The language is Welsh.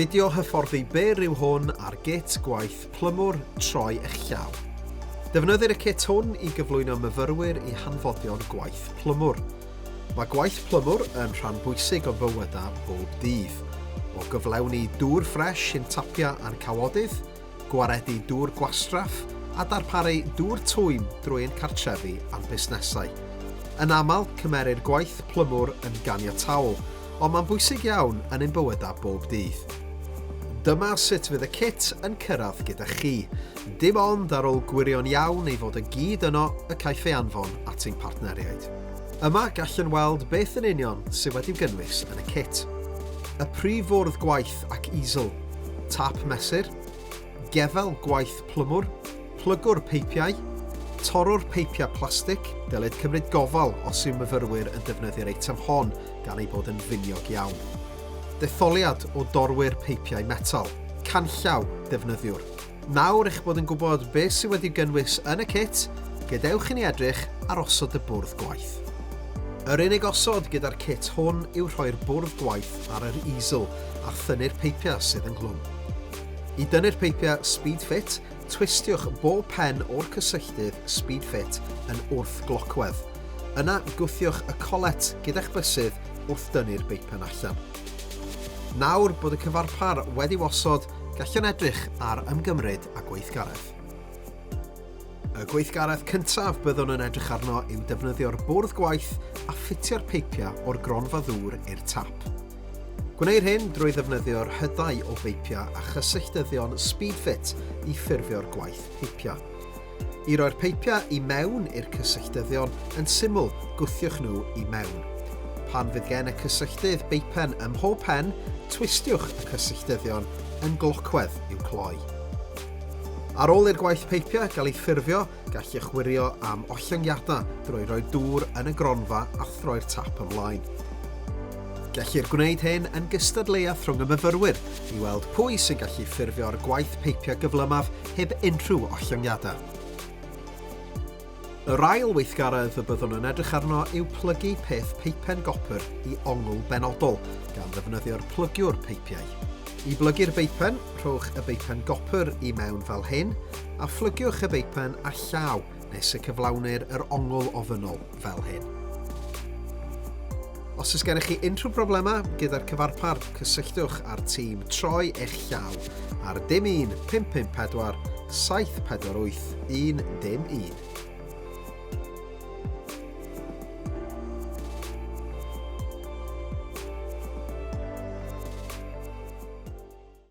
Fideo hyfforddi byr yw hwn ar git gwaith plymwr troi eich llaw. Defnyddir y cit hwn i gyflwyno myfyrwyr i hanfodion gwaith plymwr. Mae gwaith plymwr yn rhan bwysig o fywydau bob dydd. O gyflewni dŵr ffres i'n tapiau a'n cawodydd, gwaredu dŵr gwastraff a darparu dŵr twym drwy ein cartrefi a'n busnesau. Yn aml, cymerir gwaith plymwr yn ganiataol, ond mae'n bwysig iawn yn ein bywydau bob dydd. Dyma sut fydd y cit yn cyrraedd gyda chi. Dim ond ar ôl gwirio'n iawn ei fod y gyd yno y caiff ei anfon at ein partneriaid. Yma gallwn weld beth yn union sydd wedi'w gynnwys yn y cit. Y prif fwrdd gwaith ac easel. Tap mesur, gefel gwaith plymwr, plygwr peipiau, torrwr peipiau plastig, dylid cymryd gofal os yw myfyrwyr yn defnyddio'r eitem hon gan ei bod yn finiog iawn. Detholiad o dorwyr peipiau metal, canllaw defnyddiwr. Nawr eich bod yn gwybod beth sydd wedi'w gynnwys yn y cit, gadewch i ni edrych ar osod y bwrdd gwaith. Yr unig osod gyda'r cit hwn yw rhoi'r bwrdd gwaith ar yr easel a thynnu'r peipiau sydd ynghlwm. I dynnu'r peipiau Speed Fit, twistiwch bob pen o'r cysylltydd Speed Fit yn wrth-glocwedd. Yna, gwthiwch y colet gyda'ch bysydd wrth dynnu'r beipen allan. Nawr bod y cyfarpar wedi'w osod, gallwn edrych ar ymgymryd â gweithgaredd. Y gweithgaredd cyntaf byddwn yn edrych arno yw defnyddio'r bwrdd gwaith a ffitio'r peipiau o'r gronfa ddŵr i'r tap. Gwneir hyn drwy ddefnyddio'r hydau o beipiau a chysylltyddion SpeedFit i ffurfio'r gwaith peipiau. I roi'r peipiau i mewn i'r cysylltyddion, yn syml, gwthiwch nhw i mewn. Pan fydd gen y cysylltydd beipen ym mhob pen, twistiwch y cysylltyddion yn glocwedd i'w cloi. Ar ôl i'r gwaith peipiau gael ei ffurfio, gallwch wirio am ollyngiadau drwy roi dŵr yn y gronfa a throi'r tap ymlaen. Gellir gwneud hyn yn gystadleuaeth rhwng y myfyrwyr i weld pwy sy'n gallu ffurfio'r gwaith peipiau gyflymaf heb unrhyw ollyngiadau. Yr ail weithgaredd y byddwn yn edrych arno yw plygu peth peipen gopr i ongl benodol, gan ddefnyddio'r plygiwr peipiau. I blygu'r beipen, rhowch y beipen gopr i mewn fel hyn, a phlygiwch y beipen â llaw nes y cyflawnir yr ongl ofynnol fel hyn. Os oes gennych chi unrhyw broblemau gyda'r cyfarpar, cysylltwch â'r tîm Troi Eich Llaw ar dim 1 554 748 1 dim 1.